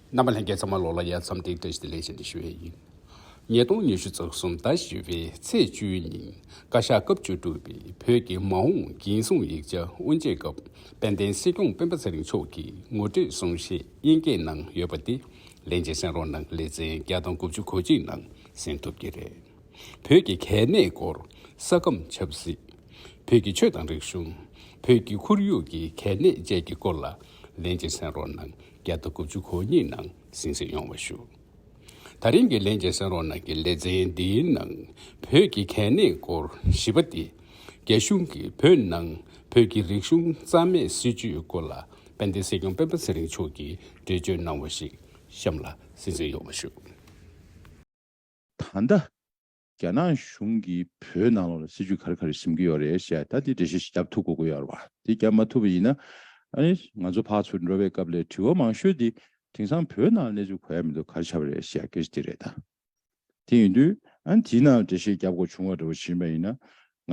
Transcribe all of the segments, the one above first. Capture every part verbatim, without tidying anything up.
རྣམ་པ་ལྷན་རྒྱས་ཚང་མ་ལོ་ལ་ཡ་འཚམས་འདྲི་བཀྲ་ཤིས་བདེ་ལེགས་ཞེས་ཞུ་ཡས་ཡིན། ཉིས་སྟོང་ཉི་ཤུ་རྩ་གསུམ་ཟླ་བཞི་པའི་ཚེས་བཅུའི་ཉིན་བཀའ་ཤག་སྐབས་བཅུ་དྲུག་པའི་བོད་ཀྱི་མ་འོངས་འགན་སྲུང་ཡིག་ཆ་དབུ་འབྱེད་སྐབས་དཔལ་ལྡན་སྲིད་སྐྱོང་སྤེན་པ་ཚེ་རིང་མཆོག་གིས་ངོ་སྤྲོད་གསུང་བཤད་དབྱིན་སྐད་ནང་ཡོད་པ་དེ་ལན་གྱིས་གསན་རོགས་གནང་། ལེ་ཚན་བརྒྱ་དང་དགུ་བཅུ་གོ་གཅིག་ནང་གསན་ཐུབ་ཀྱི་རེད། བོད་ཀྱི་གལ་གནད་སྐོར། ས་ཁམས་ཆབ་སྲིད། བོད་ཀྱི་ཆོས་དང་རིག་གཞུང་། བོད་ཀྱི་ཁོར་ཡུག་གི་གལ་གནད་བཅས་ཀྱི་སྐོར་ལ་ལན་གྱིས་གསན་རོགས་གནང་། བརྒྱ་དང་དགུ་བཅུ་གོ་གཉིས་ནང་གསན་གཟིགས་ཡོང་བ་ཞུ། ད་རིང་གི་ལན་གྱིས་གསན་རོགས་གནང་གི་ལེ་ཚན་འདིའི་ནང་བོད་ཀྱི་གལ་གནད་སྐོར་བཞི་པ་སྟེ། རྒྱ་གཞུང་གིས་བོད་ནང་བོད་ཀྱི་རིག་གཞུང་རྩ་མེད་སྲིད་ཇུས་སྐོར་ལ་དཔལ་ལྡན་སྲིད་སྐྱོང་སྤེན་པ་ཚེ་རིང་མཆོག་གིས་འགྲེལ་བརྗོད་གནང་བ་ཞིག་གཤམ་ལ་གསན་གཟིགས་ཡོང་བ་ཞུ། ད་ལྟ་རྒྱ་ནག་གཞུང་གིས་བོད་ནང་ལོགས་ལ་སྲིད་ཇུས་ག་རེ་ག་རེ་འཛིན་གྱི་ཡོད་རེད་ཟེར་ཡ་ད་དེ་འགྲེལ་བཤད་ཞིག་བརྒྱབ་ཐུབ་དགོས་ཀྱི་ཡོད་རེད་བ། དེ་བརྒྱབ་མ་ཐུབ་པ་ཡིན་ན་ཨ་ནི་ང་ཚོ་ཕར་ཚུར་འགྲོ་བའི་སྐབས་ལ་དྲི་བ་མང་ཤོས་དེ་དེང་སང་བོད་ནང་གནས་ཚུལ་གོ་ཡ་མི་འདུག་ག་རེ་ཆགས་པ་རེད་ཟེར་ཡ་སྐད་ཆ་དེ་རེད་ད། དེ་ཡིན་དུས་ཨ་ནི་དེའི་ནང་འགྲེལ་བཤད་བརྒྱབ་དགོས་བྱུང་བ་འདྲ་བོ་ཞིག་ཡིན་པ་ཡིན་ན་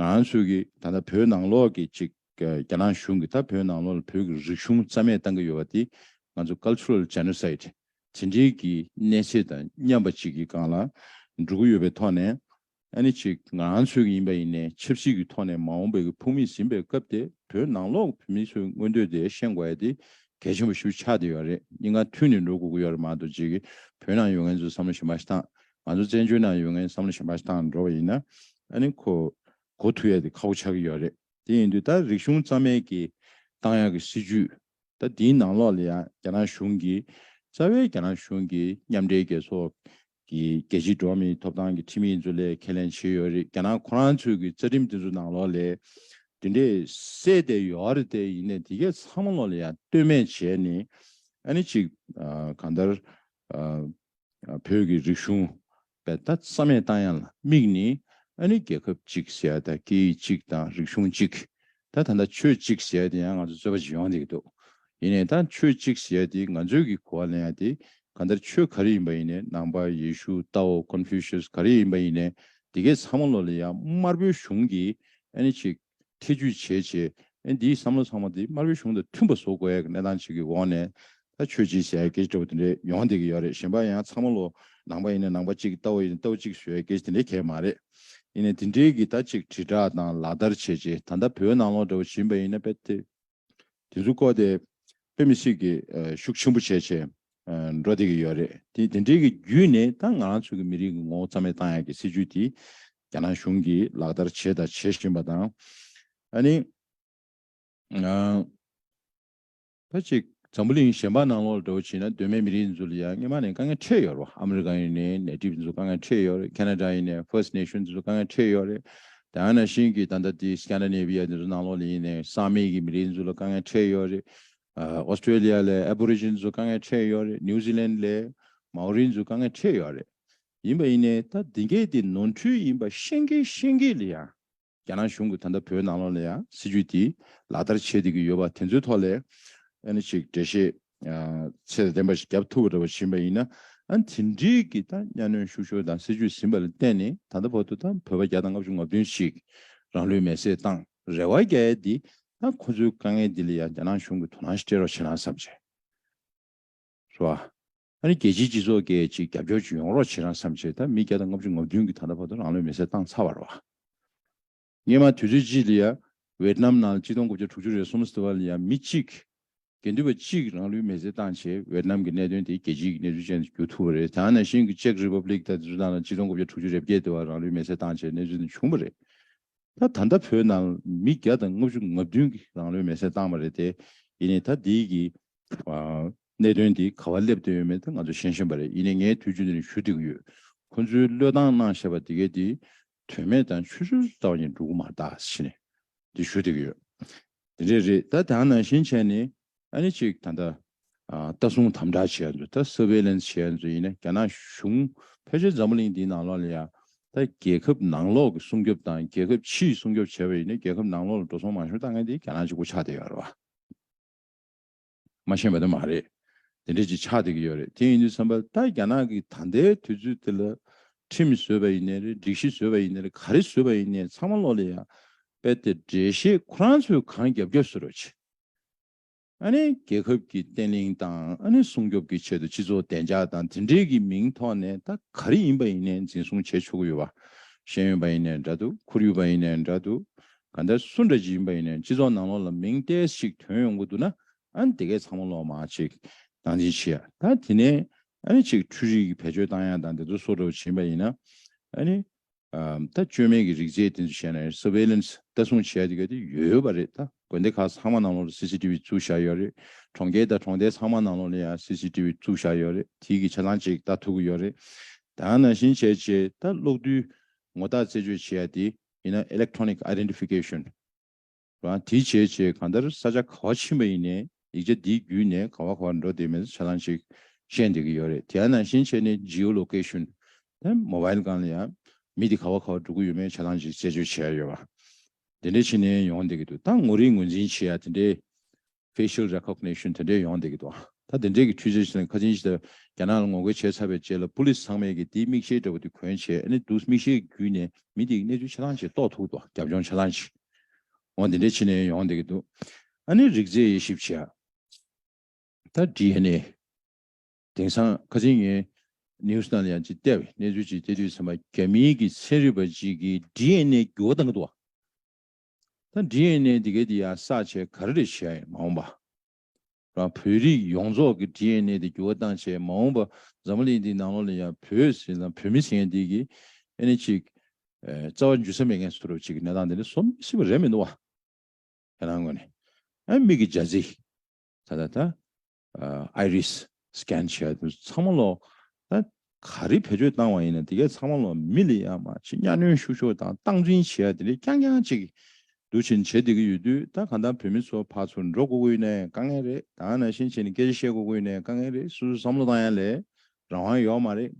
ང་ཚོ་གི་ད་ལྟ་བོད་ནང་ལོགས་ཀྱི་ཅིག་རྒྱ་ནག་གཞུང་གིས་ད་བོད་ནང་ལོགས་ལ་བོད་ཀྱི་རིག་གཞུང་རྩ་མེད་བཏང་གི་ཡོད་པ་དེ་ང་ཚོ་cultural genocide དེ་འདྲའི་གི་གནས་ཚད་དང་མཉམ་པ་ཅིག་གི་སྒང་ལ་འགྲོ་གི་ཡོད་པའི་ཐོག་ནས་ཨ་ནི་ཅིག་ང་ཚོའི་གི་ཡིན་པ་ཡིན་ནའི་ཆབ་སྲིད་ཀྱི་ཐོག་ནས་མ་འོངས་པའི་གི་ཕུགས་དམིགས་ཟིན་པའི་སྐབས་དེ་བོད་ནང་ལོགས་བོད་མི་ཚོའི་མངོན་འདོད་དེ་ཤེས་དགོས་ཡ་དེ་གལ་ཆེན་པོ་ཞིག་ཆགས་བསྡད་ཡོད་རེད། སྙིང་ཁ་མཐུན་ནས་འགྲོ་དགོས་ཀྱི་ཡོད་རེད། མ་གཏོགས་ཅིག་གི་བོད་ནང་ཡོད་མཁན་ཚོ་བསམ་བློ་གཞན་པ་ཞིག་བཏང་། ང་ཚོ་བཙན་བྱོལ་ནང་ཡོད་མཁན་བསམ་བློ་གཞན་པ་ཞིག་བཏང་འགྲོ་བ་ཡིན་ན་ཨ་ནི་ཁོ་གོ་ཐུབ་ཡ་དེ་ཁག་པོ་ཆགས་ཀྱི་ཡོད་རེད། དེ་ཡིན་དུས་ད་རིག་གཞུང་རྩ་མེད་ཀྱི་བཏང་ཡག་གི་སྲིད་ཇུས། ད་དེའི་ནང་ལོགས་ལ་ཡང་རྒྱ་ནག་གཞུང་གིས་རྩ་བའི་རྒྱ་ནག་གཞུང་གིས་མཉམ་འབྲེལ་རྒྱལ་ཚོགས་ཀྱི་རྒྱལ་སྤྱིའི་འགྲོ་བ་མིའི་ཐོབ་ཐང་གི་ཁྲིམས་ཡིག་ཚོ་ལ་ཁས་ལེན་བྱས་ཡོད་རེད། རྒྱ་ནག་ཁོ་རང་ཚོའི་གི་རྩ་ཁྲིམས་དེ་ཚོ་ནང་ལོགས་ལ་དེ་འདྲས་གསལ་བསྡད་ཡོད་རེད། དེ་ཡིན་ནའི་དེ་གའི་ཚང་མ་ལོགས་ལ་ཡང་ལྟོས་མེད་བྱས་ནས་ཨ་ནི་ཅིག་གང་ལྟར་བོད་ཀྱི་རིག་གཞུང་པའི་ད་རྩ་མེད་བཏང་ཡ་ལ་དམིགས་ནས་ཨ་ནི་རྒྱལ་ཁབ་གཅིག་ཟེར་ཡ་དང་སྐད་ཡིག་གཅིག་དང་རིག་གཞུང་གཅིག་ད་ད་ལྟ་ཆོས་གཅིག་ཟེར་ཡ་དེ་ཡང་ང་ཚོ་རྩོད་པ་ཅིག་ཡོང་བསྡད་ཀྱི་འདུག་ཡིན་ནའི་ད་ཆོས་གཅིག་ཟེར་ཡ་དེ་ང་ཚོའི་གི་གོ་བ་ལེན་ཡ་དེ་གང་ལྟར་ཆོས་ག་རེ་ཡིན་པ་ཡིན་ནའི་ནང་པ་ཡེ་ཤུ་ཏའོ་ཀོན་ཕུ་ཤུས་ག་རེ་ཡིན་པ་ཡིན་ནའི་དེ་གའི་ཚང་མ་ལོགས་ལ་ཡང་དམར་པོའི་གཞུང་གིས་ཨ་ནི་ཅིག་ཐེ་ཇུས་བྱས་བྱས་ཨ་འདིའི་བསམ་བློ་ཚང་མ་དེ་དམར་པོའི་གཞུང་དང་མཐུན་པ་བཟོ་དགོས་ཡ་གི་གནས་སྟངས་ཅིག་གི་འོག་ནས་ད་ཆོས་གཅིག་ཟེར་ཡ་སྐད་ཆ་འདྲ་བོ་དེ་འདྲས་ཡོང་བསྡད་ཀྱི་ཡོད་རེད། གཞན་པ་ཡང་ཚང་མ་ལོ་ནང་པ་ཡིན་ན་ནང་པ་གཅིག་ཏའོ་ཡིན་ན་ཏའོ་གཅིག་བཟོ་ཡ་སྐད་ཆ་དེ་འདྲས་གང་ཡང་མ་རེད། ཡིན་ནའི་དེ་འདྲའི་གི་ད་ཅིག་དྲིལ་བསྒྲགས་དང་ལག་བསྟར་བྱས་རྗེས་ད་ལྟ་བོད་ནང་ལོགས་འདྲ་བོ་ཕྱིན་པ་ཡིན་ན་དཔེ་དེ་དེ་ཚོ་སྐོར་དེ་དཔེ་མི་སྲིད་ཀྱི་ཤུགས་ཆེན་པོ་བྱས་བྱས་འགྲོ་བསྡད་ཀྱི་ཡོད་རེད། དེ་དེ་འདྲའི་གི་བརྒྱུད་ནས་ད་ང་རང་ཚོ་གི་མི་རིགས་ཀྱི་ངོ་བོ་རྩ་མེད་བཏང་ཡག་གི་སྲིད་ཇུས་དེ་རྒྱ་ནག་གཞུང་གིས་ལག་བསྟར་བྱས་དང་བྱེད་བཞིན་པ་དང་། ཨ་ནི། ཨ། ད་ཅིག་འཛམ་བུ་གླིང་གཞན་པ་ནང་ལོགས་ལ་འདྲ་བོ་བྱས་ན་གདོད་མའི་མི་རིགས་ཚོ་ལ་ཡང་སྔོན་མ་ནས་དཀའ་ངལ་འཕྲད་ཡོད་རེད་བ། ཨ་མི་རི་ཀ་ཡིན་ནའི་ནེ་ཊིབ་ཚོ་དཀའ་ངལ་འཕྲད་ཡོད་རེད། ཁེ་ན་ཌ་ཡིན་ནའི་ཕར་སི་ཊི་ནེ་ཤན་ཚོ་དཀའ་ངལ་འཕྲད་ཡོད་རེད། དེ་ནང་བཞིན་གྱི་ད་ལྟ་དེ་སི་ཀན་ཌ་ནེ་བི་ཡ་དེ་ཚོ་ནང་ལོགས་ལ་ཡིན་ནའི་སང་མི་གི་མི་རིགས་ཚོ་ལ་དཀའ་ངལ་འཕྲད་ཡོད་རེད། ཨ། ཨོ་སི་ཀྲེ་ལི་ཡ་ལ་ཨ་བོ་རི་ཇིན་ཚོ་དཀའ་ངལ་འཕྲད་ཡོད་རེད། ནིའུ་ཛི་ལན་ལ་མའོ་རི་ཚོ་དཀའ་ངལ་འཕྲད་ཡོད་རེད། ཡིན་པ་ཡིན་ནའི་ད་དེ་གའི་དེ་ནོར་འཁྲུལ་ཡིན་པ་ཤེས་ཀྱི་ཤེས་ཀྱི་ལ་ཡང་། རྒྱ་ནག་གཞུང་གིས་ད་ལྟ་བོད་ནང་ལོགས་ལ་ཡང་སྲིད་ཇུས་དེ་ལག་བསྟར་བྱེད་བསྡད་ཀྱི་ཡོད་པ་དེ་ཚོའི་ཐོག་ལ་ཨ་ནི་ཅིག་འགྲེལ་བཤད་ཚད་དང་ལྡན་པ་ཞིག་བརྒྱབ་ཐུབ་པ་འདྲ་བོ་ཞིག་ཡིན་པ་ཡིན་ན་ཨ་ནི་དེ་འདྲའི་གི་ད་གཉའ་གནོན་ཤུགས་ཤོས་དང་སྲིད་ཇུས་ཟིན་པ་ལ་བརྟེན་ནས་ད་ལྟ་བར་དུ་ད་བོད་པ་བརྒྱ་དང་ལྔ་བཅུ་ང་བདུན་ཞིག་རང་ལུས་མེར་སྲེག་བཏང་རེ་བ་རྒྱག་ཡ་འདི་ད་ཁོ་ཚོའི་དཀའ་ངལ་འདི་ལ་ཡང་རྒྱ་ནག་གཞུང་གིས་དོ་སྣང་ཞིག་སྤྲད་རོགས་བྱེད་རང་བསམ་བྱས། རེད་བ། ཨ་ནི་རྒྱལ་སྤྱིའི་སྤྱི་ཚོགས་ཀྱིས་ཅིག་རྒྱབ་སྐྱོར་ཅིག་ཡོང་རོགས་བྱེད་རང་བསམ་བྱས་ད་མི་བརྒྱ་དང་ལྔ་བཅུ་ང་བདུན་གྱིས་ད་ལྟ་བར་དུ་རང་ལུས་མེར་སྲེག་བཏང་ཚར་བ་རེད་བ། སྔོན་མ་དུས་ཚོད་གཅིག་ལ་ཡ་ཝེ་ཏི་ནམ་ནང་གཅིག་སྟོང་དགུ་བརྒྱ་དྲུག་ཅུ་རེ་གསུམ་ཙམ་བ་ལ་ཡ་མི་གཅིག་དགེ་འདུན་པ་གཅིག་རང་ལུས་མེར་སྲེག་བཏང་བྱས་ཝེ་ཏི་ནམ་གྱི་གནད་དོན་དེ་རྒྱལ་སྤྱིའི་གནས་ཚུལ་ཅན་དུ་གྱུར་ཐུབ་པ་རེད། ད་ནང་བཞིན་གྱི་ཅེག་རི་པབ་ལིག་དང་དེ་ཚོ་ནང་ལ་གཅིག་སྟོང་དགུ་བརྒྱ་དྲུག་ཅུ་རེ་བརྒྱད་དེ་བ་རང་ལུས་མེར་སྲེག་བཏང་བྱས་གནས་ཚུལ་དེ་བྱུང་བ་རེད། ད་ད་ལྟ་བོད་ནང་མི་བརྒྱ་དང་ལྔ་བཅུ་ང་བདུན་གྱིས་རང་ལུས་མེར་སྲེག་བཏང་བ་རེད་དེ། ཡིན་ནའི་ད་འདིའི་གི་ཨ་གནད་དོན་འདི་ག་བ་སླེབས་བསྡད་ཡོད་མེད་ད་ང་ཚོ་ཤེས་བཞིན་པ་རེད། ཡིན་ནའི་ངས་དུས་རྒྱུན་དུ་ནས་ཞུ་བསྡད་ཀྱི་ཡོད། ཁོང་ཚོའི་བློས་བཏང་གནང་བཞག་པ་དེ་གས་འདི་དོན་མེད་དང་ཆུད་ཟོས་སུ་ལྟ་བ་ཉིད་འགྲོ་གི་མ་རེད་ད་ཟེར་ནས་འདི་ཞུ་བསྡད་ཀྱི་ཡོད། དེ་འདྲས་རེད། ད་དེ་ནང་བཞིན་བྱས་ནས་ཨ་ནི་ཅིག་ད་ལྟ་ཨ་ལྟ་སྲུང་དམ་དྲག་བྱེད་ཡ་ཚོ་ད་སར་ཝེ་ལན་སི་བྱེད་ཡ་ཚོ་ཡིན་ན་རྒྱ་ནག་གཞུང་ཕལ་ཆེར་འཛམ་བུ་གླིང་འདིའི་ནང་ལོགས་ལ་ཡ་ད་རྒྱལ་ཁབ་ནང་ལོགས་ཀྱི་སྲུང་སྐྱོབ་དང་རྒྱལ་ཁབ་ཕྱིའི་སྲུང་སྐྱོབ་བྱས་པ་ཡིན་ན་རྒྱལ་ཁབ་ནང་ལོགས་ལ་འགྲོ་སོང་མང་ཤོས་བཏང་མཁན་དེ་རྒྱ་ནག་གཅིག་པུ་ཆགས་བསྡད་ཡོད་རེད་བ། མ་ཤེས་པ་དེ་མ་རེད། དེ་འདྲས་ཅིག་ཆགས་བསྡད་ཀྱི་ཡོད་རེད། དེ་ཡིན་དུས་ཙམ་པ་ད་རྒྱ་ནག་གིས་ད་ལྟའི་དུས་ཚོད་དེ་ལ་ཁྲིམས་བཟོས་པ་ཡིན་ནའི་རེད། སྒྲིག་གཞི་བཟོས་པ་ཡིན་ནའི་རེད། ག་རེ་བཟོས་པ་ཡིན་ནའི་ཚང་མ་ལོག་ལ་ཡ་དཔེ་དེ་འགྲེལ་བཤད་ཁོ་རང་ཚོས་གང་རྒྱབ་རྒྱབ་བཟོ་རོགས་བྱེད། ཨ་ནི་རྒྱལ་ཁབ་ཀྱི་བརྟན་ལྷིང་དང་ཨ་ནི་སྲུང་སྐྱོབ་ཀྱི་ཆེད་དུ་སྤྱི་ཚོགས་བདེ་འཇགས་དང་དེ་འདྲའི་གི་མིང་ཐོག་ནས་ད་ག་རེ་ཡིན་པ་ཡིན་ནའི་འཛིན་བཟུང་བྱེད་ཆོག་གི་ཡོད་པ། ཤེས་ཡོན་པ་ཡིན་ནའི་འདྲ་འདུག་ཁོར་ཡུག་པ་ཡིན་ནའི་འདྲ་འདུག་གང་ལྟར་སུ་འདྲ་ཅིག་ཡིན་པ་ཡིན་ནའི་སྤྱི་ཚོགས་ནང་ལོགས་ལ་མིང་ཏོག་ཙམ་ཞིག་ཐོན་ཡོང་གི་འདུག་ན། ཨ་ནི་དེ་གའི་ཚང་མ་ལོག་མར་ཅིག་སྟངས་འཛིན་བྱེད་ཡ། ད་དེ་ནས་ཨ་ནི་ཅིག་འཕྲུལ་རིག་གི་བེད་སྤྱོད་བཏང་ཡ་དང་དེ་ཚོ་སོགས་འདྲ་བོ་བྱེད་པ་ཡིན་ན། ཨ་ནི་ཨམ་ད་བཅོས་མིན་གྱི་རིག་རྫས་དེ་ཚོ་བྱས་ན་surveillance ལྟ་སྲུང་བྱེད་ཡ་དེ་ག་དེ་ཡོད་ཡོད་པ་རེད། ད་དགོན་སྡེ་ཁག་ཚང་མ་ནང་ལོགས་ལ་སི་སི་ཊི་ཝི་བཙུགས་བཞག་ཡོད་རེད། གྲོང་ཁྱེར་དང་གྲོང་རྡལ་ཚང་མ་ནང་ལོགས་ལ་ཡང་སི་སི་ཊི་ཝི་བཙུགས་བཞག་ཡོད་རེད། དེའི་གི་ཆ་ཚང་ཅིག་ལྟ་ཐུབ་ཀྱི་ཡོད་རེད། ད་ནང་བཞིན་བྱས་བྱས་ད་གློག་རྡུལ་ངོ་རྟགས་རྩད་གཅོད་བྱེད་ཡ་དེ་ཡིན་ན་electronic identification རང་དེ་བྱས་བྱས་གང་ལྟར་ས་ཆ་ག་བ་ཕྱིན་པ་ཡིན་ནའི་ཡིག་ཆ་འདིའི་བརྒྱུད་ནས་ག་བ་ག་བར་འགྲོ་བསྡད་མེད་ཆ་ཚང་ཅིག་ཤེས་བསྡད་ཀྱི་ཡོད་རེད། དེ་ནང་བཞིན་བྱས་ནས་geolocation ད་mobile སྒང་ལ་ཡང་མི་དེ་ག་བ་ག་བར་འགྲོ་གི་ཡོད་མེད་ཆ་ཚང་ཅིག་རྩད་གཅོད་བྱེད་ཡ་ཡོད་པ། དེ་འདྲ་བྱས་ནས་ཡོང་བསྡད་ཀྱི་འདུག་ད་ངོ་རིས་ངོས་འཛིན་བྱེད་ཡ་དེ་འདྲའི་facial recognition དེ་འདྲའི་ཡོང་བསྡད་ཀྱི་འདུག་ད་དེ་འདྲའི་གི་འཕྲུལ་ཆས་ཞིག་ནས་ཁ་ཆེན་ཞིག་ད་རྒྱ་ནག་ལ་ངོ་རྒོལ་བྱས་ཚར་བའི་རྗེས་ལ་པུ་ལིས་ཚང་མས་ཀྱི་དེའི་མིག་ཤེལ་འདྲ་བོ་དེ་གོན་བྱས། ཨ་ནི་འདུག་མིག་ཤེལ་བརྒྱུད་ནས་མི་དེའི་གནས་ཚུལ་ཆ་ཚང་ཞིག་རྟོགས་ཐུབ་འདུག་རྒྱབ་ལྗོངས་ཆ་ཚང་ཞིག་འོ་དེ་འདྲའི་ཕྱི་ནས་ཡོང་བསྡད་ཀྱི་འདུག་ཨ་ནི་རིགས་རྫས་དབྱེ་ཞིབ་བྱེད་ཡ། ད་ཌི་ཨེན་ཨེ། དེང་སང་ཁ་སང་ངས་ནིའུ་སི་ནང་ལ་ཡང་ཅིག་བལྟས་པས། གནས་ཚུལ་ཅིག་བལྟས་དུས་ཙམ་པ་རྒྱ་མིའི་གི་ཚན་རིག་པ་ཅིག་གིས་ཌི་ཨེན་ཨེ་འགྱུར་བ་བཏང་གི་འདུག་བ། ད་ཌི་ཨེན་ཨེ་འདི་གའི་འདི་ཡང་བསགས་བྱས་ག་རེ་རེད་བྱས་ཡ་ཡིན་མ་འོངས་པ། རང་བོད་རིགས་ཡོངས་རྫོགས་ཀྱི་ཌི་ཨེན་ཨེ་དེ་འགྱུར་བ་བཏང་བྱས་མ་འོངས་པ་འཛམ་བུ་གླིང་འདིའི་ནང་ལོགས་ལ་ཡང་བོད་ཟེར་ན་བོད་མི་ཟེར་མཁན་འདི་གི་ཨེ་ནི་ཅིག་ཨེ་རྩ་བ་འཇུ་ས་མེད་མཁན་བཟོ་འདྲ་ཅིག་གི་གནས་སྟངས་དེ་འདྲ་བཟོ་མི་སྲིད་པ་རེད་མི་འདུག་བ། ཁྱེད་རང་ངོས་ནས་ཨ་མིག་གི་རྒྱ་རྫི་ད་ད་ད་ཨ་ཨའི་རིས་སི་ཀེན་བྱས་དུས་ཚང་མ་ལོ་ད་ག་རེ་བེད་སྤྱོད་བཏང་བ་ཡིན་ན་དེ་གས་ཚང་མ་ལོ་མི་ལ་ཡང་མ་ཅིག་གཉའ་གནོན་ཤུགས་ཤོས་དང་སྟངས་འཛིན་བྱེད་ཡ་དེ་འདྲའི་རྐྱང་རྐྱང་ཅིག་འདུག་ཕྱིན་བྱེད་བསྡད་ཀྱི་ཡོད་དུས། ད་གང་ལྟར་བོད་མི་ཚོ་ཕར་ཚུར་འགྲོ་དགོས་ཀྱི་ཡོད་ནའི་དཀའ་ངལ་རེད། ད་ནང་བཞིན་བྱས་ནས་སྐད་ཆ་བཤད་དགོས་ཀྱི་ཡོད་ནའི་དཀའ་ངལ་རེད། སོ་སོ་བསམ་བློ་བཏང་ཡ་ལས་རང་དབང་ཡོད་མ་རེད།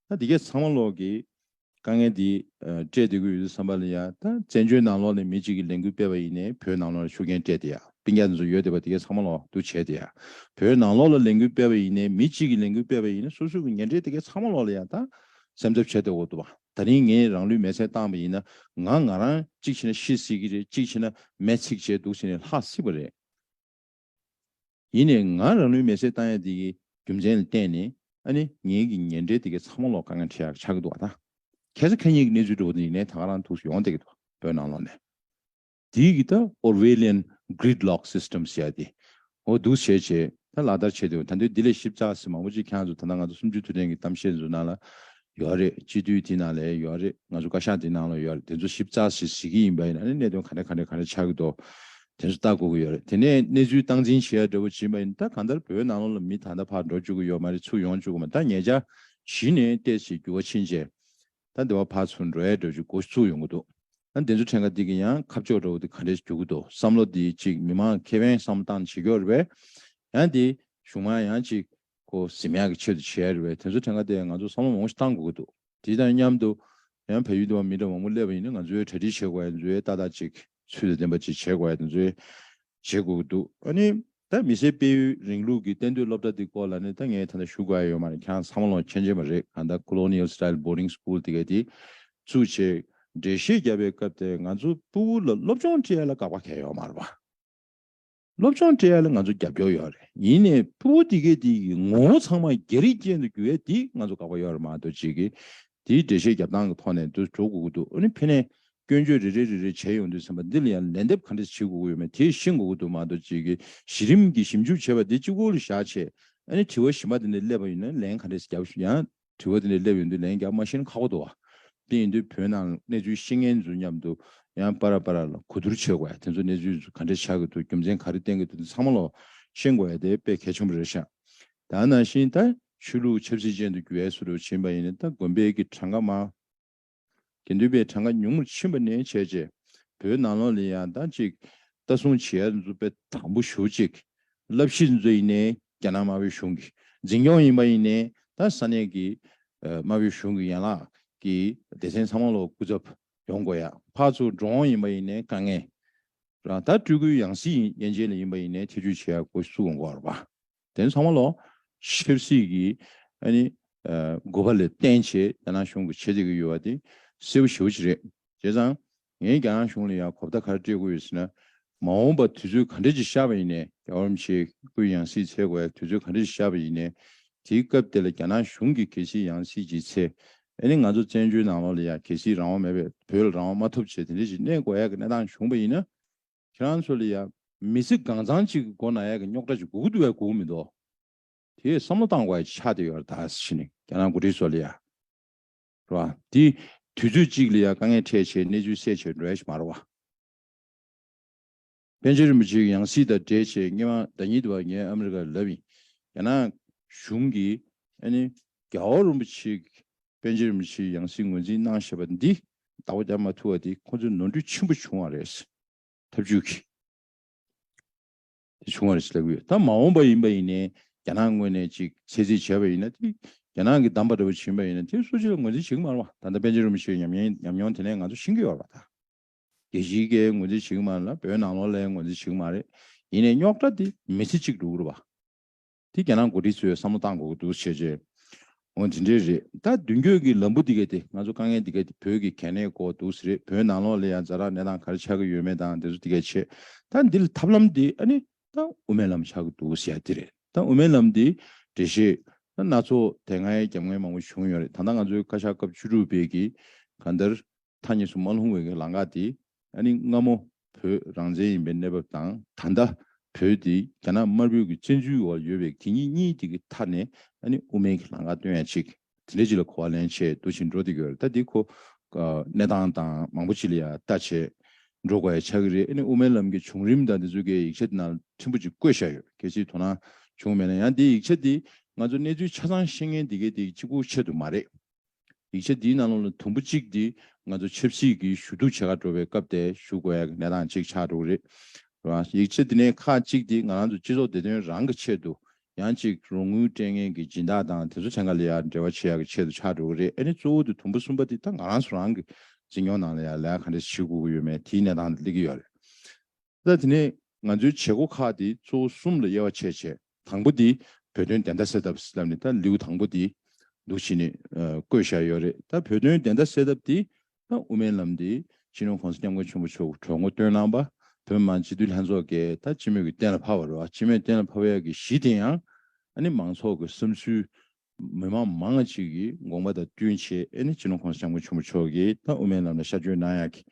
ད་དེ་གས་ཚང་མ་ལོག་གི་དཀའ་ངལ་འདི་ཨ་སྤྲད་བསྡད་ཀྱི་ཡོད་དུས་ཙམ་པ་ལ་ཡ་ད་བཙན་བྱོལ་ནང་ལོགས་ནས་མི་གཅིག་གིས་ལས་འགུལ་སྤེལ་བ་ཡིན་ནའི་བོད་ནང་ལོགས་ལ་ཤུགས་རྐྱེན་སྤྲད་དེ་ཡ་སྤུན་ཀྱག་ཚོ་ཡོད་བསྡད་པ་དེ་གས་ཚང་མ་ལོག་འདུག་བྱས་དེ་ཡ་བོད་ནང་ལོགས་ལ་ལས་འགུལ་སྤེལ་བ་ཡིན་ནའི་མི་གཅིག་གིས་ལས་འགུལ་སྤེལ་བ་ཡིན་ན་སོ་སོ་གི་ཉེ་འབྲེལ་དེ་གས་ཚང་མ་ལོག་ལ་ཡ་ད་སེམས་འཚབ་བྱས་བསྡད་ཡོད་འདུག་བ། ད་རིང་ངས་རང་ལུས་མེར་སྲེག་བཏང་བ་ཡིན་ན་ང་ང་རང་གཅིག་བྱས་ན་ཤི་སྲིད་ཀྱི་རེད། གཅིག་བྱས་ན་མེ་འཚིག་བྱས་འདུག་ཟེར་ནས་ལྷག་སྲིད་པ་རེད། ཡིན་ནའི་ང་རང་ལུས་མེར་སྲེག་བཏང་ཡ་དེ་གི་རྒྱུ་མཚན་ལ་བརྟེན་ནས་ཨ་ནི་ངེད་ཀྱི་ཉེ་འབྲེལ་དེ་གའི་ཚང་མ་ལོག་དཀའ་ངལ་འཕྲད་ཡག་ཆགས་ཀྱི་འདུག་བ། ད་ཁ་སང་ཁ་ཉིན་གྱི་གནས་ཚུལ་འདྲ་བོ་དེ་ཡིན་ནའི་ད་ག་རང་འདུག་ཡོང་བསྡད་ཀྱི་འདུག་བོད་ནང་ལོགས་ནས། དེའི་གི་ད་Orwellian gridlock system ཟེར་ཡ་དེ་འོ་འདུག་བྱས་བྱས་ད་ལག་བསྟར་བྱས་ཏེ། ད་དུང་འདི་ལས་ཞིབ་ཚགས་སེ་མང་པོ་ཅིག་ཁྱེད་རང་ཚོ་ད་ལྟ་ང་ཚོ་སུམ་ཅུ་དུས་དྲན་གྱི་གཏམ་བཤད་ཚོ་ནང་ལ་ཡོད་རེད། སྤྱི་འཐུས་དེ་ནང་ལ་ཡོད་རེད། ང་ཚོ་བཀའ་ཤག་དེ་ནང་ལ་ཡོད་རེད། དེ་ཚོ་ཞིབ་ཚགས་སེ་གཟིགས་ཀྱི་ཡིན་པ་ཡིན་ན་ནི་གནད་དོན་ག་འདྲ་ག་འདྲ་ག་འདྲ་ཆགས་ཀྱི་འདུག་དེ་ཚོ་ལྟ་དགོས་ཀྱི་ཡོད་རེད། དེ་ནས་གནས་ཚུལ་སྟངས་འཛིན་བྱེད་ཡ་འདྲ་བོ་བྱེད་པ་ཡིན་ན་ད་གང་ལྟར་བོད་ནང་ལོགས་ལ་མི་ད་ལྟ་ཕར་འགྲོ་བཅུག་གི་ཡོད་མ་རེད། ཚུར་ཡོང་བཅུག་གི་མ། ད་ཉེ་ཆར་གཞི་ནས་ཏོག་ཙམ་འགྱུར་བ་ཕྱིན་རྗེས་ད་འདི་བ་ཕར་ཚུར་འགྲོ་ཡ་འདྲ་བོ་ཅིག་འགོ་བཙུགས་ཡོང་གི་འདུག་ཨ་དེ་ཚོ་ཕྲན་ཁ་འདི་གི་ཡང་ཁ་ཕྱོགས་འདྲ་བོ་དེ་ག་འདྲས་འགྱུར་གི་འདུག་བསམ་བློ་འདི་ཅིག་མི་མང་ཁེ་ཕན་བསམ་བློ་བཏང་བྱེད་ཀྱི་ཡོད་རེད་པས། ཡང་དེ་གཞུང་མང་ཡང་ཅིག་ཁོ་ཟིན་ཡག་གི་ཆེད་དུ་བྱས་རེད་པས། དེ་ཚོ་ཕྲན་ཁ་དེ་ང་ཚོ་བསམ་བློ་མང་པོ་ཞིག་བཏང་དགོས་ཀྱི་འདུག་དེ་དང་མཉམ་དུ་ཡང་བལ་ཡུལ་དུ་མི་འདྲ་མང་པོ་སླེབས་པ་ཡིན་ན་ང་ཚོའི་གྲ་སྒྲིག་བྱེད་དགོས་ཡ་དེ་ཚོའི་ཏག་ཏག་ཅིག་ཚུལ་དང་ལྡན་པ་ཅིག་བྱེད་དགོས་ཡ་དེ་ཚོའི་བྱེད་དགོས་ཀྱི་འདུག་ཨ་ནི་ད་མི་སེར་སྤེལ་ཡུལ་རིང་ལུགས་ཀྱི་གཏན་སྡོད་སློབ་གྲྭ་འདི་སྐོར་ལ་ནི་ད་ངས་ད་ལྟ་ཞུ་དགོས་ཡ་ཡོད་མ་རེད། ཁྱེད་རང་ཚང་མ་ལོ་མཁྱེན་གྱི་མ་རེད། གང་ལྟར་colonial style boarding school དེ་ག་དེ་བཙུགས་བྱས་འགྲེལ་བཤད་བརྒྱབ་པའི་སྐབས་དེ་ང་ཚོ་ཕྲུ་གུ་ལ་སློབ་སྦྱོང་སྤྲད་ཡ་ལ་དགག་པ་གང་ཡང་ཡོད་མ་རེད་པ། སློབ་སྦྱོང་སྤྲད་ཡ་ལ་ང་ཚོ་རྒྱབ་སྐྱོར་ཡོད་རེད། ཡིན་ནའི་ཕྲུ་གུ་དེ་གས་དེ་གི་ངོ་བོ་ཚང་མ་རྒྱ་རིགས་ཅན་དུ་འགྱུར་ཡ་དེ་ང་ཚོ་དགག་པ་ཡོད་རེད་མ་གཏོགས་ཅིག་གི་དེའི་འགྲེལ་བཤད་རྒྱབ་སྟངས་ཀྱི་ཐོག་ནས་འདུག་འགྲོ་དགོས་ཀྱི་འདུག་ཨ་ནི་ཕ་ནས་སྐྱོན་བརྗོད་རེ་རེ་རེ་རེ་བྱས་ཡོང་དུས་ཙམ་པ་འདི་ལ་ཡང་ལན་འདེབས་ག་འདྲས་བྱེད་དགོས་ཀྱི་ཡོད་མེད་དེ་ཤེས་དགོས་ཀྱི་འདུག་མ་གཏོགས་ཅིག་གི་གཞི་རིམ་གྱི་ཞིབ་འཇུག་བྱས་པ་འདི་གཅིག་པོ་ལ་བཞག་བྱས་ཨ་ནི་དྲི་བ་གཞན་པ་དེ་འདྲ་སླེབས་པ་ཡིན་ན་ལན་ག་འདྲས་རྒྱབ་ཡང་དྲི་བ་དེ་འདྲ་སླེབས་ཡོང་དུས་ལན་རྒྱབ་མ་ཤེས་ན་ཁག་པོ་འདུག་བ། དེ་ཡིན་དུས་བོད་ནང་གནས་ཚུལ་ཤེས་མཁན་ཚོ་མཉམ་དུ་ཡང་པ་ར་པ་ར་ལ་གོ་བསྡུར་བྱེད་དགོས་ཡ། དེ་ཚོ་གནས་ཚུལ་ཚོ་ག་འདྲས་ཆགས་ཀྱི་འདུག་རྒྱུ་མཚན་ག་རེ་བསྟན་གྱི་འདུག་དེ་ཚང་མ་ལོ་ཤེས་དགོས་ཡ་དེ་དཔེ་གལ་ཆེན་པོ་རེད་ཤག་ད་ནང་བཞིན་ད་ཆོས་ལུགས་ཆབ་སྲིད་ཅན་དུ་འགྱུར་ཡ་སུ་རུ་ཕྱིན་པ་ཡིན་ན་ད་དགོན་པའི་གི་གྲངས་ཀ་མང་། དགེ་འདུན་པའི་གྲངས་ཀ་ཉུང་རུ་ཕྱིན་པ་ནས་བྱས་རྗེས་བོད་ནང་ལོགས་ལ་ཡང་ད་ཅིག་ལྟ་སྲུང་བྱེད་ཡ་ཚོ་དཔེ་དམ་པོ་ཞེ་པོ་ཅིག་བསླབ་གཞི་ཚོ་ཡིན་ནའི་རྒྱ་ནག་དམར་པོའི་གཞུང་གི། འཛིན་སྐྱོང་ཡིན་པ་ཡིན་ནའི་ད་ས་གནས་ཀྱི་ཨ་དམར་པོའི་གཞུང་གི་ཡན་ལག་གི་སྡེ་ཚན་ཚང་མ་ལོ་སྐུ་ཚབ་ཡོང་དགོས་ཡ། ཕར་ཚུར་འགྲོ་འོང་ཡིན་པ་ཡིན་ནའི་དཀའ་ངལ། རང་ད་སྤྲུལ་སྐུའི་ཡང་སྲིད་ཡན་ཆད་ལ་ཡིན་པ་ཡིན་ནའི་ཐེ་བྱུས་བྱེད་ཡ་འགོ་བཙུགས་ཡོང་དགོས་རེད་པ། དེ་ཚང་མ་ལོ་ཆབ་སྲིད་ཀྱི་ཨ་ནི་ཨ་དགོས་པ་ལ་བརྟེན་བྱས་རྒྱ་ནག་གཞུང་གིས་བྱེད་བསྡད་ཀྱི་ཡོད་པ་དེ་གསལ་པོ་ཞེ་པོ་ཅིག་རེད། བྱས་ཙང་ངས་རྒྱ་ནག་གཞུང་ལ་ཡང་གོ་བརྡ་ག་རེ་སྤྲད་དགོས་ཡོད་ཟེར་ན། མ་འོངས་པ་དུས་ཚོད་ག་འདྲ་ཅིག་ཤར་བ་ཡིན་ནའི། རྒྱལ་བ་རིན་པོ་ཆེའི་སྐུའི་ཡང་སྲིད་འཚོལ་དགོས་ཡ་དུས་ཚོད་ག་འདྲ་ཅིག་ཤར་བ་ཡིན་ནའི། དེའི་སྐབས་དེ་ལ་རྒྱ་ནག་གཞུང་གིས་གལ་སྲིད་ཡང་སྲིད་ཅིག་འཚོལ། ཨ་ནི་ང་ཚོ་བཙན་བྱོལ་ནང་ལོགས་ལ་ཡ་གལ་སྲིད་རང་དབང་མེད་པའི་བོད་ལ་རང་དབང་མ་ཐོབ་བྱས་དེ་འདྲ་ཅིག་གནས་དགོས་ཡ་གི་གནས་སྟངས་བྱུང་བ་ཡིན་ན། ཁྱེད་རང་ཚོ་ལ་ཡ་མི་ཚེ་གང་ཚང་ཅིག་གི་སྒོ་ན་ཡ་གི་རྙོག་དྲ་ཅིག་དགོས་ཀྱི་འདུག་ཡ་དགོས་ཀྱི་མི་འདུག་དེ་བསམ་བློ་བཏང་དགོས་ཡ་ཆགས་བསྡད་ཡོད་རེད་ད་ཟེར་ནས་རྒྱ་ནག་འགོ་ཁྲིད་ཚོ་ལ་ཡ། རེད་བ། དེ་དུས་ཚོད་གཅིག་ལ་ཡ་དཀའ་ངལ་འཕྲད་བྱས་གནས་ཚུལ་གསལ་བྱས་འགྲོ་ཡ་ཞིག་མ་རེད་བ། པཎ་ཆེན་རིན་པོ་ཆེའི་ཡང་སྲིད་དང་འབྲེལ་བྱས་སྔོན་མ་ཟླ་ཉིན་དུ་བ་ངས་ཨ་མི་རི་ཀར་ལབ་ཡིན། རྒྱ་ནག་གཞུང་གིས་ཨ་ནི་རྒྱལ་བ་རིན་པོ་ཆེ་པཎ་ཆེན་རིན་པོ་ཆེའི་ཡང་སྲིད་ངོས་འཛིན་གནང་བཞག་པ་འདི་བདག་པོ་རྒྱག་མ་ཐུབ་པ་འདི་ཁོང་ཚོས་ནོར་འཁྲུལ་ཆེན་པོ་བྱུང་བ་རེད། ཐབས་ཇུས་ཀྱི་དེ་བྱུང་བ་རེད་ཟེར་ལབ་ཀྱི་ཡོད། ད་མ་འོངས་པ་ཡིན་པ་ཡིན་ནའི་རྒྱ་ནག་ངོས་ནས་ཅིག་ཚད་རྩིས་བྱས་པ་ཡིན་ན། དེ་རྒྱ་ནག་གི་བདམས་པ་འདྲ་བོ་ཕྱིན་པ་ཡིན་ན་དེ་སུ་གཅིག་ལ་ངོས་འཛིན་བྱེད་ཀྱི་མ་རེད་བ། ད་ལྟ་པཎ་ཆེན་རིན་པོ་ཆེའི་ཉམས་ཉེན་ཉམས་མྱོང་དེ་ནས་ང་ཚོ་ཤེས་ཀྱི་ཡོད་རེད་བ། ད་རྒྱལ་སྤྱིའི་སྐད་ངོས་འཛིན་བྱེད་ཀྱི་མ་རེད་ལ་བོད་ནང་ལོགས་ལ་ཡང་ངོས་འཛིན་བྱེད་ཀྱི་མ་རེད། ཡིན་ནའི་རྙོག་དྲ་དེ་མི་ཚེ་གཅིག་འགྲོ་གི་རེད་བ། དེ་རྒྱ་ནག་འགོ་ཁྲིད་ཚོས་བསམ་བློ་བཏང་དགོས་ཀྱི་འདུག་བྱས་རྗེས། འོ་དེ་འདྲས་རེད། ད་མདུན་སྐྱོད་ཀྱི་ལམ་བུ་འདི་ག་དེ་ང་ཚོ་དཀའ་ངལ་འདི་ག་དེ་བོད་ཀྱི་གལ་གནད་སྐོར་འདུག་ཟེར་རེད། བོད་ནང་ལོགས་ལ་ཡང་ཛ་དྲག་གནས་སྟངས་ག་རེ་ཆགས་ཀྱི་ཡོད་མེད་དང་དེ་ཚོ་འདི་ག་བྱས། ད་འདི་ལ་ཐབས་ལམ་འདི་ཨ་ནི་ད་དབུ་མའི་ལམ་ཆགས་ཀྱི་འདུག་ཟེར་ཡ་འདི་རེད། ད་དབུ་མའི་ལམ་འདི་འགྲེལ་བཤད་ད་སྣ་ཚོགས་དེ་སྔའི་རྒྱབ་ངལ་མང་པོ་བྱུང་ཡོད་རེད། ད་ལྟ་ང་ཚོའི་བཀའ་ཤག་སྐབས་བཅུ་དྲུག་པའི་གི་གང་ལྟར་མཐའ་གཉིས་སུ་མ་ལྷུང་བའི་གི་ལམ་ཁ་དེ་ཨ་ནི་སྔ་མོ་བོད་རང་བཙན་ཡིན་པའི་གནས་བབ་དང་ད་ལྟ་བོད་དེ་རྒྱ་ནག་དམར་པོའི་གི་བཙན་འཛུལ་འོག་ཡོད་པའི་དེ་གཉིས་གཉིས་དེ་གི་མཐའ་ནས་ཨ་ནི་དབུ་མའི་གི་ལམ་ཁ་སྟོན་ཡ་ཅིག་དེ་འདྲ་ཅིག་ལ་གོ་བ་ལེན་བྱས་འདུག་བཞིན་འགྲོ་བསྡད་ཀྱི་ཡོད་རེད། ད་འདི་ཁོ་གནས་སྟངས་དང་མང་པོ་ཅིག་ལ་ཡ་ལྟ་བྱས་འགྲོ་དགོས་ཡ་ཆགས་ཀྱི་རེད། ཨ་ནི་དབུ་མའི་ལམ་གྱི་བྱུང་རིམ་དང་འདི་ཚོ་གའི་ཡིག་ཆ་དེ་ནང་ཕྲན་བུ་ཅིག་བཀོད་བཞག་ཡོད། གལ་སྲིད་དོ་སྣང་བྱུང་མེད་ན། ཡང་འདི་ཡིག་ཆ་འདི་ང་ཚོ་གནས་ཚུལ་ཆ་ཚང་ཤེས་མཁན་འདི་གའི་འདི་གཅིག་པུའི་ཆེད་དུ་མ་རེད། ཡིག་ཆ་འདིའི་ནང་ལོགས་ལ་དུམ་བུ་གཅིག་འདི་ང་ཚོ་ཆབ་སྲིད་ཀྱི་ཞུ་གཏུག་བྱེད་ག་འགྲོ་བའི་སྐབས་དེ་ཞུ་དགོས་ཡ་གི་གནས་སྟངས་གཅིག་ཆགས་འགྲོ་གི་རེད། རེད་བ། ཡིག་ཆ་འདི་ནས་ཁག་གཅིག་འདི་ང་རང་ཚོ་སྤྱི་ཚོགས་བདེ་དོན་རང་གི་ཆེད་དུ་ཡང་གཅིག་རོགས་དངུལ་སྤྲད་མཁན་གྱི་སྦྱིན་བདག་དང་དེ་ཚོ་ཚང་མ་ལ་ཡ་འབྲེལ་བ་བྱེད་ཡ་གི་ཆེད་དུ་ཆགས་འགྲོ་གི་རེད། ཨ་ནི་གཙོ་བོ་དེ་དུམ་བུ་གསུམ་པ་འདི་ད་ང་རང་ཚོ་རང་གི་འཛིན་སྐྱོང་ནང་ལ་ཡ་ལས་ཀ་ག་འདྲ་བྱེད་དགོས་ཀྱི་ཡོད་མེད་དེའི་གནས་སྟངས་འདི་སླེབས་ཀྱི་ཡོད་རེད། ད་དེ་ནས་ང་ཚོའི་བྱེད་སྒོ་ཁག་དེ་གཙོ་བོ་གསུམ་ལ་དབྱེ་བ་ཕྱེ་བྱས། དང་པོ་དེ་བོད་དོན་བདེན་མཐའ་གསལ་ཐབས་ལབ་ནས་ད་ལེའུ་དང་པོ་དེ་འདུག་བྱས་ནས་ཨ་བཀོད་བཞག་ཡོད་རེད། ད་བོད་དོན་བདེན་མཐའ་གསལ་ཐབས་དེ་ད་དབུ་མའི་ལམ་དེ་སྤྱི་ནོར་༸གོང་ས་༸སྐྱབས་མགོན་ཆེན་པོ་མཆོག་གིས་གྲོས་འགོ་བཏོན་གནང་བ། བོད་མི་མང་སྤྱི་འཐུས་ལྷན་ཚོགས་ཀྱིས་ད་སྤྱི་མོས་ཀྱིས་གཏན་ལ་ཕབ་པ་རེད་བ། སྤྱི་མོས་གཏན་ལ་ཕབ་ཡག་གི་གཞི་དེ་ཡང་ཨ་ནི་མང་ཚོགས་ཀྱི་བསམ་ཚུལ་མི་མང་མང་ཅིག་གི་དགོངས་པ་དང་བསྟུན་བྱས། ཨ་ནི་སྤྱི་ནོར་༸གོང་ས་༸སྐྱབས་མགོན་ཆེན་པོ་མཆོག་གིས་ད་དབུ་མའི་ལམ་ལ་ཤར་བསྐྱོད་གནང་ཡག་གི་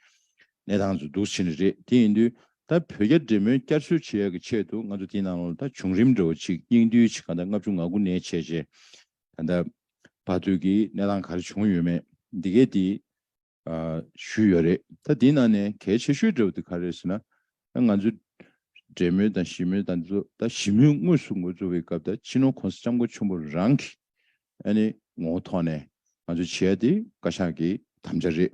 གནས་སྟངས་སུ་འདུག་ཕྱིན་རེད། དེ་ཡིན་དུས་ད་བོད་རྒྱ་འབྲེལ་མོལ་བསྐྱར་གསོ་བྱེད་ཡག་གི་ཆེད་དུ་ང་ཚོ་དེའི་ནང་ལོགས་ལ་ད་བྱུང་རིམ་འདྲ་བོ་ཅིག་སྙིང་བསྡུས་ཅིག་གང་ལྟར་ལྔ་བཅུ་ང་དགུ་ནས་བྱས་རྗེས་ད་ལྟ་བར་དུ་གི་གནས་སྟངས་ག་རེ་བྱུང་ཡོད་མེད་འདི་གས་དེ་ཨ་ཞུས་ཡོད་རེད། ད་དེའི་ནང་ནས་གལ་ཆེ་ཤོས་འདྲ་བོ་དེ་ག་རེ་རེད་ཟེར་ན། ད་ང་ཚོ་འབྲེལ་མོལ་དང་ཞི་མོལ་དང་འདི་ཚོ། ད་ཞི་མོལ་དངོས་སུ་འགོ་བཙུགས་པའི་སྐབས་ད་སྤྱི་ནོར་༸གོང་ས་༸སྐྱབས་མགོན་ཆེན་པོ་རང་གིས་ཨ་ནི་ངོ་བོ་ཐོག་ནས་ང་ཚོ་བྱས་ཏེ་བཀའ་ཤག་གི་དམ་བཅའ་རེད།